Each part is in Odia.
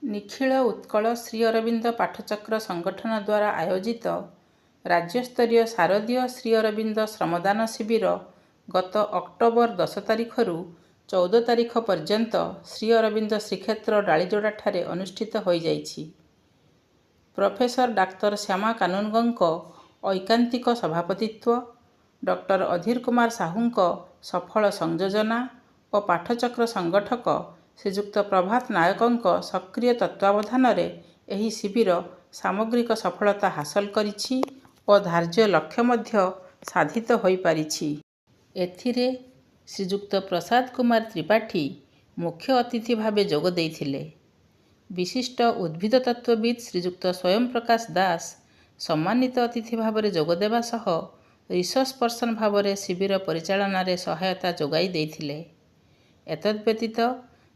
ନିଖିଳ ଉତ୍କଳ ଶ୍ରୀ ଅରବିନ୍ଦ ପାଠଚକ୍ର ସଂଗଠନ ଦ୍ୱାରା ଆୟୋଜିତ ରାଜ୍ୟସ୍ତରୀୟ ଶାରଦୀୟ ଶ୍ରୀ ଅରବିନ୍ଦ ଶ୍ରମଦାନ ଶିବିର ଗତ ଅକ୍ଟୋବର 10 ତାରିଖରୁ 14 ତାରିଖ ପର୍ଯ୍ୟନ୍ତ ଶ୍ରୀ ଅରବିନ୍ଦ ଶ୍ରୀକ୍ଷେତ୍ର ଡାଳିଯୋଡ଼ାଠାରେ ଅନୁଷ୍ଠିତ ହୋଇଯାଇଛି। ପ୍ରଫେସର ଡାକ୍ତର ଶ୍ୟାମା କାନୁନଗୋଙ୍କ ଐକାନ୍ତିକ ସଭାପତିତ୍ୱ, ଡକ୍ଟର ଅଧୀର କୁମାର ସାହୁଙ୍କ ସଫଳ ସଂଯୋଜନା ଓ ପାଠଚକ୍ର ସଂଗଠକ ଶ୍ରୀଯୁକ୍ତ ପ୍ରଭାତ ନାୟକଙ୍କ ସକ୍ରିୟ ତତ୍ତ୍ୱାବଧାନରେ ଏହି ଶିବିର ସାମଗ୍ରିକ ସଫଳତା ହାସଲ କରିଛି ଓ ଧାର୍ଯ୍ୟ ଲକ୍ଷ୍ୟ ମଧ୍ୟ ସାଧିତ ହୋଇପାରିଛି। ଏଥିରେ ଶ୍ରୀଯୁକ୍ତ ପ୍ରସାଦ କୁମାର ତ୍ରିପାଠୀ ମୁଖ୍ୟ ଅତିଥି ଭାବେ ଯୋଗ ଦେଇଥିଲେ। ବିଶିଷ୍ଟ ଉଦ୍ଭିଦତତ୍ତ୍ୱବିତ୍ ଶ୍ରୀଯୁକ୍ତ ସ୍ୱୟଂ ପ୍ରକାଶ ଦାସ ସମ୍ମାନିତ ଅତିଥି ଭାବରେ ଯୋଗଦେବା ସହ ରିସୋର୍ସ ପର୍ସନ ଭାବରେ ଶିବିର ପରିଚାଳନାରେ ସହାୟତା ଯୋଗାଇ ଦେଇଥିଲେ। ଏତଦ୍‌ବ୍ୟତୀତ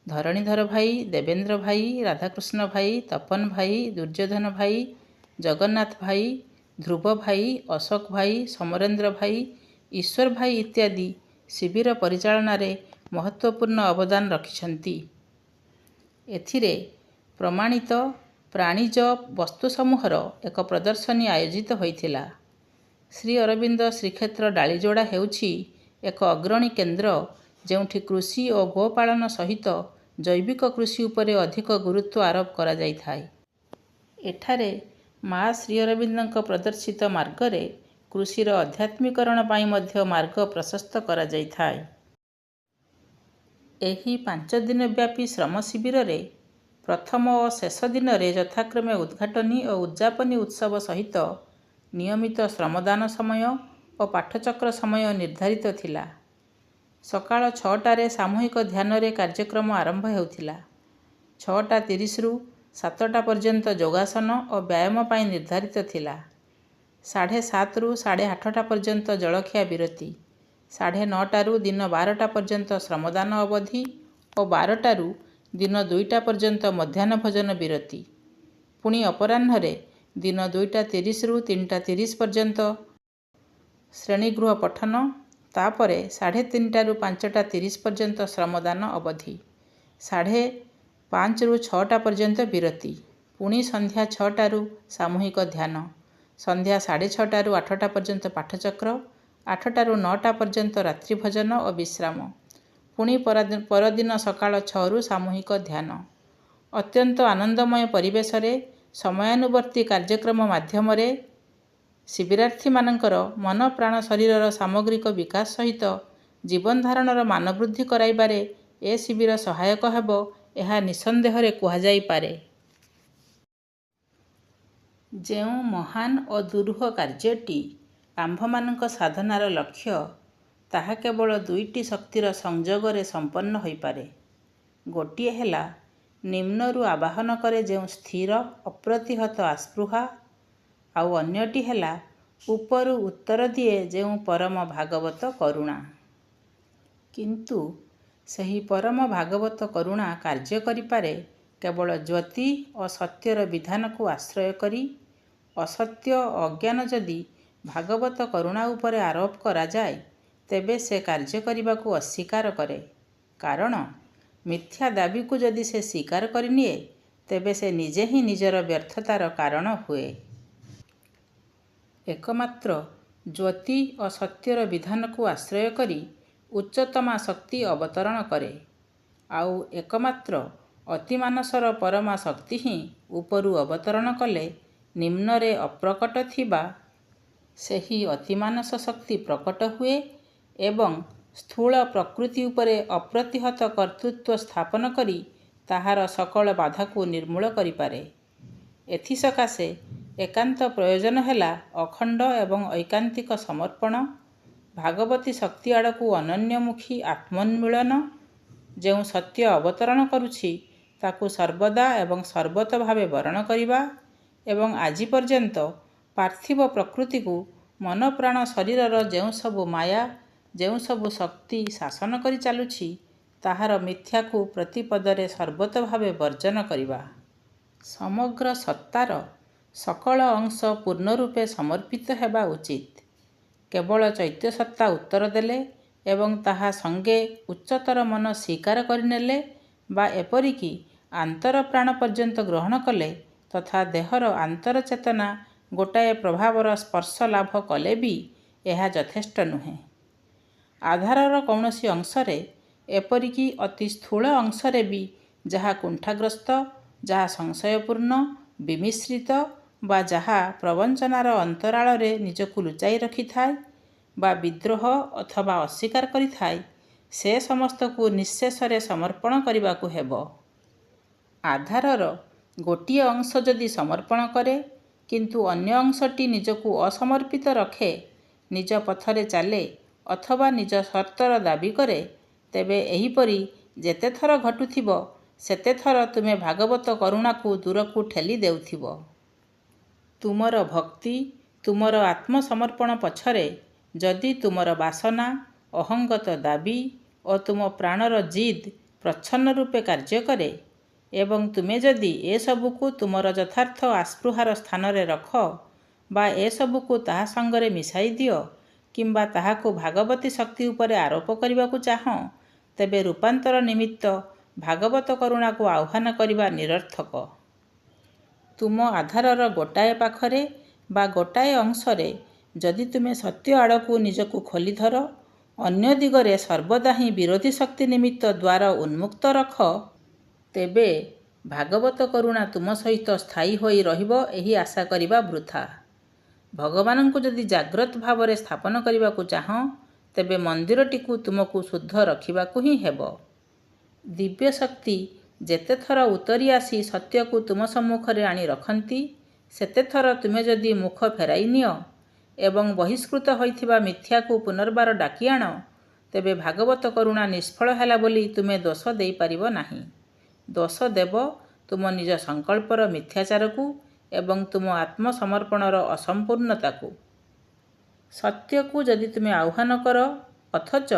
ଧରଣୀଧର ଭାଇ, ଦେବେନ୍ଦ୍ର ଭାଇ, ରାଧାକୃଷ୍ଣ ଭାଇ, ତପନ ଭାଇ, ଦୁର୍ଯ୍ୟୋଧନ ଭାଇ, ଜଗନ୍ନାଥ ଭାଇ, ଧ୍ରୁବ ଭାଇ, ଅଶୋକ ଭାଇ, ସମରେନ୍ଦ୍ର ଭାଇ, ଈଶ୍ୱର ଭାଇ ଇତ୍ୟାଦି ଶିବିର ପରିଚାଳନାରେ ମହତ୍ତ୍ୱପୂର୍ଣ୍ଣ ଅବଦାନ ରଖିଛନ୍ତି। ଏଥିରେ ପ୍ରମାଣିତ ପ୍ରାଣିଜ ବସ୍ତୁସମୂହର ଏକ ପ୍ରଦର୍ଶନୀ ଆୟୋଜିତ ହୋଇଥିଲା। ଶ୍ରୀ ଅରବିନ୍ଦ ଶ୍ରୀକ୍ଷେତ୍ର ଡାଳିଯୋଡ଼ା ହେଉଛି ଏକ ଅଗ୍ରଣୀ କେନ୍ଦ୍ର, ଯେଉଁଠି କୃଷି ଓ ଗୋପାଳନ ସହିତ ଜୈବିକ କୃଷି ଉପରେ ଅଧିକ ଗୁରୁତ୍ୱ ଆରୋପ କରାଯାଇଥାଏ। ଏଠାରେ ମା ଶ୍ରୀ ଅରବିନ୍ଦଙ୍କ ପ୍ରଦର୍ଶିତ ମାର୍ଗରେ କୃଷିର ଆଧ୍ୟାତ୍ମିକରଣ ପାଇଁ ମଧ୍ୟ ମାର୍ଗ ପ୍ରଶସ୍ତ କରାଯାଇଥାଏ। ଏହି 5 ଦିନ ବ୍ୟାପୀ ଶ୍ରମ ଶିବିରରେ ପ୍ରଥମ ଓ ଶେଷ ଦିନରେ ଯଥାକ୍ରମେ ଉଦ୍‌ଘାଟନୀ ଓ ଉଦ୍‌ଯାପନୀ ଉତ୍ସବ ସହିତ ନିୟମିତ ଶ୍ରମଦାନ ସମୟ ଓ ପାଠଚକ୍ର ସମୟ ନିର୍ଦ୍ଧାରିତ ଥିଲା। ସକାଳ 6ଟାରେ ସାମୂହିକ ଧ୍ୟାନରେ କାର୍ଯ୍ୟକ୍ରମ ଆରମ୍ଭ ହେଉଥିଲା। 6ଟା 30ରୁ 7ଟା ପର୍ଯ୍ୟନ୍ତ ଯୋଗାସନ ଓ ବ୍ୟାୟାମ ପାଇଁ ନିର୍ଦ୍ଧାରିତ ଥିଲା। 7:30ରୁ 8:30 ପର୍ଯ୍ୟନ୍ତ ଜଳଖିଆ ବିରତି, 9:30ରୁ ଦିନ 12ଟା ପର୍ଯ୍ୟନ୍ତ ଶ୍ରମଦାନ ଅବଧି ଓ 12ଟାରୁ ଦିନ 2ଟା ପର୍ଯ୍ୟନ୍ତ ମଧ୍ୟାହ୍ନ ଭୋଜନ ବିରତି। ପୁଣି ଅପରାହ୍ନରେ ଦିନ 2ଟା 30ରୁ 3ଟା 30 ପର୍ଯ୍ୟନ୍ତ ଶ୍ରେଣୀଗୃହ ପଠନ, ତା'ପରେ 3:30ରୁ 5ଟା 30 ପର୍ଯ୍ୟନ୍ତ ଶ୍ରମଦାନ ଅବଧି, 5:30ରୁ 6ଟା ପର୍ଯ୍ୟନ୍ତ ବିରତି, ପୁଣି ସନ୍ଧ୍ୟା 6ଟାରୁ ସାମୂହିକ ଧ୍ୟାନ, ସନ୍ଧ୍ୟା 6:30ରୁ 8ଟା ପର୍ଯ୍ୟନ୍ତ ପାଠଚକ୍ର, 8ଟାରୁ 9ଟା ପର୍ଯ୍ୟନ୍ତ ରାତ୍ରିଭୋଜନ ଓ ବିଶ୍ରାମ, ପୁଣି ପରଦିନ ସକାଳ 6ରୁ ସାମୂହିକ ଧ୍ୟାନ। ଅତ୍ୟନ୍ତ ଆନନ୍ଦମୟ ପରିବେଶରେ ସମୟାନୁବର୍ତ୍ତୀ କାର୍ଯ୍ୟକ୍ରମ ମାଧ୍ୟମରେ ଶିବିରାର୍ଥୀମାନଙ୍କର ମନ ପ୍ରାଣ ଶରୀରର ସାମଗ୍ରିକ ବିକାଶ ସହିତ ଜୀବନଧାରଣର ମାନବୃଦ୍ଧି କରାଇବାରେ ଏ ଶିବିର ସହାୟକ ହେବ, ଏହା ନିଃସନ୍ଦେହରେ କୁହାଯାଇପାରେ। ଯେଉଁ ମହାନ୍ ଓ ଦୁରୂହ କାର୍ଯ୍ୟଟି ଆମ୍ଭମାନଙ୍କ ସାଧନାର ଲକ୍ଷ୍ୟ, ତାହା କେବଳ ଦୁଇଟି ଶକ୍ତିର ସଂଯୋଗରେ ସମ୍ପନ୍ନ ହୋଇପାରେ। ଗୋଟିଏ ହେଲା, ନିମ୍ନରୁ ଆବାହନ କରେ ଯେଉଁ ସ୍ଥିର ଅପ୍ରତିହତ ଆସ୍ପୃହା, ଆଉ ଅନ୍ୟଟି ହେଲା, ଉପରୁ ଉତ୍ତର ଦିଏ ଯେଉଁ ପରମ ଭାଗବତ କରୁଣା। କିନ୍ତୁ ସେହି ପରମ ଭାଗବତ କରୁଣା କାର୍ଯ୍ୟ କରିପାରେ କେବଳ ଜ୍ୟୋତି ଓ ସତ୍ୟର ବିଧାନକୁ ଆଶ୍ରୟ କରି। ଅସତ୍ୟ ଓ ଅଜ୍ଞାନ ଯଦି ଭାଗବତ କରୁଣା ଉପରେ ଆରୋପ କରାଯାଏ, ତେବେ ସେ କାର୍ଯ୍ୟ କରିବାକୁ ଅସ୍ୱୀକାର କରେ। କାରଣ ମିଥ୍ୟା ଦାବିକୁ ଯଦି ସେ ସ୍ୱୀକାର କରିନିଏ, ତେବେ ସେ ନିଜେ ହିଁ ନିଜର ବ୍ୟର୍ଥତାର କାରଣ ହୁଏ। ଏକମାତ୍ର ଜ୍ୟୋତି ଓ ସତ୍ୟର ବିଧାନକୁ ଆଶ୍ରୟ କରି ଉଚ୍ଚତମା ଶକ୍ତି ଅବତରଣ କରେ। ଆଉ ଏକମାତ୍ର ଅତିମାନସର ପରମା ଶକ୍ତି ହିଁ ଉପରୁ ଅବତରଣ କଲେ ନିମ୍ନରେ ଅପ୍ରକଟ ଥିବା ସେହି ଅତିମାନସ ଶକ୍ତି ପ୍ରକଟ ହୁଏ ଏବଂ ସ୍ଥୂଳ ପ୍ରକୃତି ଉପରେ ଅପ୍ରତିହତ କର୍ତ୍ତୃତ୍ୱ ସ୍ଥାପନ କରି ତାହାର ସକଳ ବାଧାକୁ ନିର୍ମୂଳ କରିପାରେ। ଏଥିସକାଶେ ଏକାନ୍ତ ପ୍ରୟୋଜନ ହେଲା ଅଖଣ୍ଡ ଏବଂ ଐକାନ୍ତିକ ସମର୍ପଣ, ଭାଗବତୀ ଶକ୍ତି ଆଡ଼କୁ ଅନନ୍ୟମୁଖୀ ଆତ୍ମୋନ୍ମୀଳନ, ଯେଉଁ ସତ୍ୟ ଅବତରଣ କରୁଛି, ତାକୁ ସର୍ବଦା ଏବଂ ସର୍ବତୋଭାବେ ବରଣ କରିବା ଏବଂ ଆଜି ପର୍ଯ୍ୟନ୍ତ ପାର୍ଥିବ ପ୍ରକୃତିକୁ ମନପ୍ରାଣ ଶରୀରର ଯେଉଁସବୁ ମାୟା, ଯେଉଁସବୁ ଶକ୍ତି ଶାସନ କରି ଚାଲୁଛି, ତାହାର ମିଥ୍ୟାକୁ ପ୍ରତିପଦରେ ସର୍ବତୋଭାବେ ବର୍ଜନ କରିବା। ସମଗ୍ର ସତ୍ତାର ସକଳ ଅଂଶ ପୂର୍ଣ୍ଣରୂପେ ସମର୍ପିତ ହେବା ଉଚିତ। କେବଳ ଚୈତ୍ୟସତ୍ତା ଉତ୍ତର ଦେଲେ ଏବଂ ତାହା ସଙ୍ଗେ ଉଚ୍ଚତର ମନ ସ୍ୱୀକାର କରିନେଲେ ବା ଏପରିକି ଆନ୍ତରପ୍ରାଣ ପର୍ଯ୍ୟନ୍ତ ଗ୍ରହଣ କଲେ ତଥା ଦେହର ଆନ୍ତରଚେତନା ଗୋଟାଏ ପ୍ରଭାବର ସ୍ପର୍ଶ ଲାଭ କଲେ ବି ଏହା ଯଥେଷ୍ଟ ନୁହେଁ। ଆଧାରର କୌଣସି ଅଂଶରେ, ଏପରିକି ଅତି ସ୍ଥୂଳ ଅଂଶରେ ବି ଯାହା କୁଣ୍ଠାଗ୍ରସ୍ତ, ଯାହା ସଂଶୟପୂର୍ଣ୍ଣ, ବିମିଶ୍ରିତ ବା ଯାହା ପ୍ରବଞ୍ଚନାର ଅନ୍ତରାଳରେ ନିଜକୁ ଲୁଚାଇ ରଖିଥାଏ ବା ବିଦ୍ରୋହ ଅଥବା ଅସ୍ୱୀକାର କରିଥାଏ, ସେ ସମସ୍ତକୁ ନିଃଶେଷରେ ସମର୍ପଣ କରିବାକୁ ହେବ। ଆଧାରର ଗୋଟିଏ ଅଂଶ ଯଦି ସମର୍ପଣ କରେ, କିନ୍ତୁ ଅନ୍ୟ ଅଂଶଟି ନିଜକୁ ଅସମର୍ପିତ ରଖେ, ନିଜ ପଥରେ ଚାଲେ ଅଥବା ନିଜ ସର୍ତ୍ତର ଦାବି କରେ, ତେବେ ଏହିପରି ଯେତେଥର ଘଟୁଥିବ, ସେତେଥର ତୁମେ ଭାଗବତ କରୁଣାକୁ ଦୂରକୁ ଠେଲି ଦେଉଥିବ। ତୁମର ଭକ୍ତି, ତୁମର ଆତ୍ମସମର୍ପଣ ପଛରେ ଯଦି ତୁମର ବାସନା, ଅହଂଗତ ଦାବି ଓ ତୁମ ପ୍ରାଣର ଜିଦ୍ ପ୍ରଚ୍ଛନ୍ନ ରୂପେ କାର୍ଯ୍ୟ କରେ ଏବଂ ତୁମେ ଯଦି ଏସବୁକୁ ତୁମର ଯଥାର୍ଥ ଆସ୍ପୃହାର ସ୍ଥାନରେ ରଖ ବା ଏସବୁକୁ ତାହା ସଙ୍ଗରେ ମିଶାଇ ଦିଅ କିମ୍ବା ତାହାକୁ ଭାଗବତୀ ଶକ୍ତି ଉପରେ ଆରୋପ କରିବାକୁ ଚାହଁ, ତେବେ ରୂପାନ୍ତର ନିମିତ୍ତ ଭାଗବତ କରୁଣାକୁ ଆହ୍ୱାନ କରିବା ନିରର୍ଥକ। ତୁମ ଆଧାରର ଗୋଟାଏ ପାଖରେ ବା ଗୋଟାଏ ଅଂଶରେ ଯଦି ତୁମେ ସତ୍ୟ ଆଡ଼କୁ ନିଜକୁ ଖୋଲି ଧର, ଅନ୍ୟ ଦିଗରେ ସର୍ବଦା ହିଁ ବିରୋଧୀ ଶକ୍ତି ନିମିତ୍ତ ଦ୍ୱାର ଉନ୍ମୁକ୍ତ ରଖ, ତେବେ ଭାଗବତ କରୁଣା ତୁମ ସହିତ ସ୍ଥାୟୀ ହୋଇ ରହିବ ଏହି ଆଶା କରିବା ବୃଥା। ଭଗବାନଙ୍କୁ ଯଦି ଜାଗ୍ରତ୍ ଭାବରେ ସ୍ଥାପନ କରିବାକୁ ଚାହଁ, ତେବେ ମନ୍ଦିରଟିକୁ ତୁମକୁ ଶୁଦ୍ଧ ରଖିବାକୁ ହିଁ ହେବ। ଦିବ୍ୟଶକ୍ତି ଯେତେଥର ଉତରି ଆସି ସତ୍ୟକୁ ତୁମ ସମ୍ମୁଖରେ ଆଣି ରଖନ୍ତି, ସେତେଥର ତୁମେ ଯଦି ମୁଖ ଫେରାଇ ନିଅ ଏବଂ ବହିଷ୍କୃତ ହୋଇଥିବା ମିଥ୍ୟାକୁ ପୁନର୍ବାର ଡାକିଆଣ, ତେବେ ଭାଗବତ କରୁଣା ନିଷ୍ଫଳ ହେଲା ବୋଲି ତୁମେ ଦୋଷ ଦେଇପାରିବ ନାହିଁ। ଦୋଷ ଦେବ ତୁମ ନିଜ ସଂକଳ୍ପର ମିଥ୍ୟାଚାରକୁ ଏବଂ ତୁମ ଆତ୍ମସମର୍ପଣର ଅସମ୍ପୂର୍ଣ୍ଣତାକୁ। ସତ୍ୟକୁ ଯଦି ତୁମେ ଆହ୍ୱାନ କର ଅଥଚ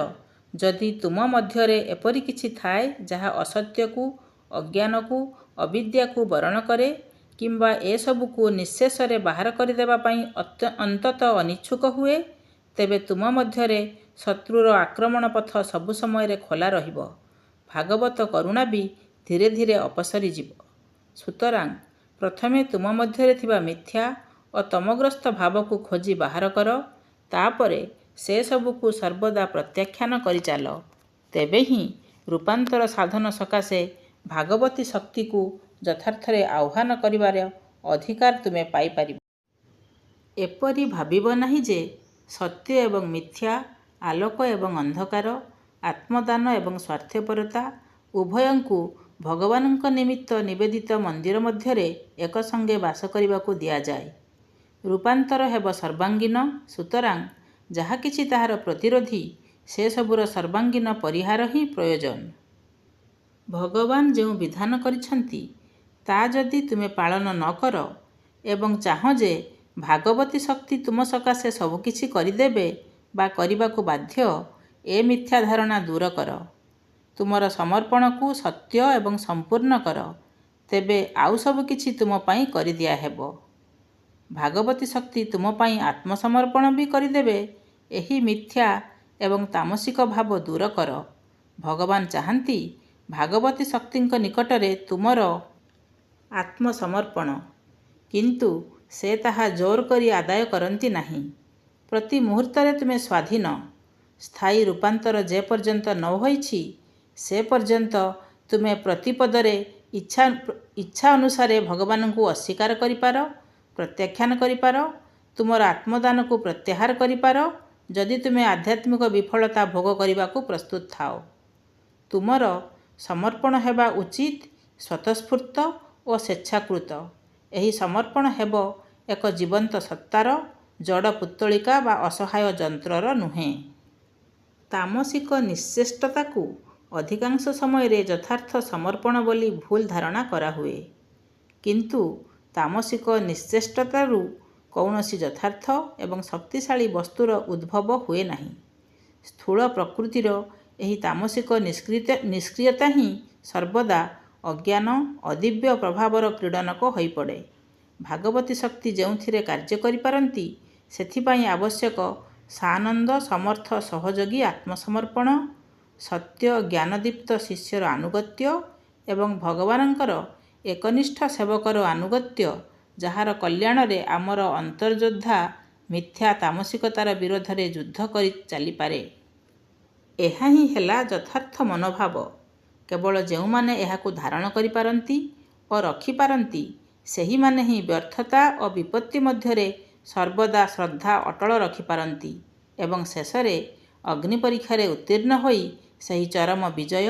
ଯଦି ତୁମ ମଧ୍ୟରେ ଏପରି କିଛି ଥାଏ ଯାହା ଅସତ୍ୟକୁ, ଅଜ୍ଞାନକୁ, ଅବିଦ୍ୟାକୁ ବରଣ କରେ କିମ୍ବା ଏସବୁକୁ ନିଃଶେଷରେ ବାହାର କରିଦେବା ପାଇଁ ଅନ୍ତତଃ ଅନିଚ୍ଛୁକ ହୁଏ, ତେବେ ତୁମ ମଧ୍ୟରେ ଶତ୍ରୁର ଆକ୍ରମଣ ପଥ ସବୁ ସମୟରେ ଖୋଲା ରହିବ, ଭାଗବତ କରୁଣା ବି ଧୀରେ ଧୀରେ ଅପସରିଯିବ। ସୁତରାଂ ପ୍ରଥମେ ତୁମ ମଧ୍ୟରେ ଥିବା ମିଥ୍ୟା ଓ ତମୋଗ୍ରସ୍ତ ଭାବକୁ ଖୋଜି ବାହାର କର, ତାପରେ ସେସବୁକୁ ସର୍ବଦା ପ୍ରତ୍ୟାଖ୍ୟାନ କରିଚାଲ, ତେବେ ହିଁ ରୂପାନ୍ତର ସାଧନ ସକାଶେ ଭାଗବତୀ ଶକ୍ତିକୁ ଯଥାର୍ଥରେ ଆହ୍ୱାନ କରିବାର ଅଧିକାର ତୁମେ ପାଇପାରିବ। ଏପରି ଭାବିବ ନାହିଁ ଯେ, ସତ୍ୟ ଏବଂ ମିଥ୍ୟା, ଆଲୋକ ଏବଂ ଅନ୍ଧକାର, ଆତ୍ମଦାନ ଏବଂ ସ୍ୱାର୍ଥପରତା ଉଭୟଙ୍କୁ ଭଗବାନଙ୍କ ନିମିତ୍ତ ନିବେଦିତ ମନ୍ଦିର ମଧ୍ୟରେ ଏକ ସଙ୍ଗେ ବାସ କରିବାକୁ ଦିଆଯାଏ। ରୂପାନ୍ତର ହେବ ସର୍ବାଙ୍ଗୀନ, ସୁତରାଂ ଯାହାକିଛି ତାହାର ପ୍ରତିରୋଧୀ, ସେସବୁର ସର୍ବାଙ୍ଗୀନ ପରିହାର ହିଁ ପ୍ରୟୋଜନ। ଭଗବାନ ଯେଉଁ ବିଧାନ କରିଛନ୍ତି, ତା ଯଦି ତୁମେ ପାଳନ ନ କର ଏବଂ ଚାହଁ ଯେ ଭାଗବତୀ ଶକ୍ତି ତୁମ ସକାଶେ ସବୁକିଛି କରିଦେବେ ବା କରିବାକୁ ବାଧ୍ୟ, ଏ ମିଥ୍ୟା ଧାରଣା ଦୂର କର। ତୁମର ସମର୍ପଣକୁ ସତ୍ୟ ଏବଂ ସମ୍ପୂର୍ଣ୍ଣ କର, ତେବେ ଆଉ ସବୁକିଛି ତୁମ ପାଇଁ କରି ଦିଆହେବ। ଭାଗବତୀ ଶକ୍ତି ତୁମ ପାଇଁ ଆତ୍ମସମର୍ପଣ ବି କରିଦେବେ ଏହି ମିଥ୍ୟା ଏବଂ ତାମସିକ ଭାବ ଦୂର କର। ଭଗବାନ ଚାହାନ୍ତି ଭାଗବତୀ ଶକ୍ତିଙ୍କ ନିକଟରେ ତୁମର ଆତ୍ମସମର୍ପଣ; କିନ୍ତୁ ସେ ତାହା ଜୋର କରି ଆଦାୟ କରନ୍ତି ନାହିଁ। ପ୍ରତି ମୁହୂର୍ତ୍ତରେ ତୁମେ ସ୍ୱାଧୀନ। ସ୍ଥାୟୀ ରୂପାନ୍ତର ଯେ ପର୍ଯ୍ୟନ୍ତ ନ ହୋଇଛି, ସେ ପର୍ଯ୍ୟନ୍ତ ତୁମେ ପ୍ରତି ପଦରେ ଇଚ୍ଛା ଅନୁସାରେ ଭଗବାନଙ୍କୁ ଅସ୍ୱୀକାର କରିପାର, ପ୍ରତ୍ୟାଖ୍ୟାନ କରିପାର, ତୁମର ଆତ୍ମଦାନକୁ ପ୍ରତ୍ୟାହାର କରିପାର, ଯଦି ତୁମେ ଆଧ୍ୟାତ୍ମିକ ବିଫଳତା ଭୋଗ କରିବାକୁ ପ୍ରସ୍ତୁତ ଥାଅ। ତୁମର ସମର୍ପଣ ହେବା ଉଚିତ ସ୍ୱତଃସ୍ଫୂର୍ତ୍ତ ଓ ସ୍ୱେଚ୍ଛାକୃତ। ଏହି ସମର୍ପଣ ହେବ ଏକ ଜୀବନ୍ତ ସତ୍ତାର, ଜଡ଼ ପୁତ୍ତଳିକା ବା ଅସହାୟ ଯନ୍ତ୍ରର ନୁହେଁ। ତାମସିକ ନିଶ୍ଚେଷ୍ଟତାକୁ ଅଧିକାଂଶ ସମୟରେ ଯଥାର୍ଥ ସମର୍ପଣ ବୋଲି ଭୁଲ ଧାରଣା କରାହୁଏ। କିନ୍ତୁ ତାମସିକ ନିଶ୍ଚେଷ୍ଟତାରୁ କୌଣସି ଯଥାର୍ଥ ଏବଂ ଶକ୍ତିଶାଳୀ ବସ୍ତୁର ଉଦ୍ଭବ ହୁଏ ନାହିଁ। ସ୍ଥୂଳ ପ୍ରକୃତିର ଏହି ତାମସିକ ନିଷ୍କ୍ରିୟତା ହିଁ ସର୍ବଦା ଅଜ୍ଞାନ, ଅଦିବ୍ୟ ପ୍ରଭାବର କ୍ରୀଡ଼ନକ ହୋଇପଡ଼େ। ଭାଗବତୀ ଶକ୍ତି ଯେଉଁଥିରେ କାର୍ଯ୍ୟ କରିପାରନ୍ତି, ସେଥିପାଇଁ ଆବଶ୍ୟକ ସାନନ୍ଦ ସମର୍ଥ ସହଯୋଗୀ ଆତ୍ମସମର୍ପଣ, ସତ୍ୟ ଜ୍ଞାନଦୀପ୍ତ ଶିଷ୍ୟର ଆନୁଗତ୍ୟ ଏବଂ ଭଗବାନଙ୍କର ଏକନିଷ୍ଠ ସେବକର ଆନୁଗତ୍ୟ, ଯାହାର କଲ୍ୟାଣରେ ଆମର ଅନ୍ତର୍ଯୋଦ୍ଧା ମିଥ୍ୟା ତାମସିକତାର ବିରୋଧରେ ଯୁଦ୍ଧ କରି ଚାଲିପାରେ। ଏହାହିଁ ହେଲା ଯଥାର୍ଥ ମନୋଭାବ। କେବଳ ଯେଉଁମାନେ ଏହାକୁ ଧାରଣ କରିପାରନ୍ତି ଓ ରଖିପାରନ୍ତି, ସେହିମାନେ ହିଁ ବ୍ୟର୍ଥତା ଓ ବିପତ୍ତି ମଧ୍ୟରେ ସର୍ବଦା ଶ୍ରଦ୍ଧା ଅଟଳ ରଖିପାରନ୍ତି ଏବଂ ଶେଷରେ ଅଗ୍ନିପରୀକ୍ଷାରେ ଉତ୍ତୀର୍ଣ୍ଣ ହୋଇ ସେହି ଚରମ ବିଜୟ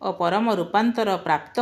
ଓ ପରମ ରୂପାନ୍ତର ପ୍ରାପ୍ତ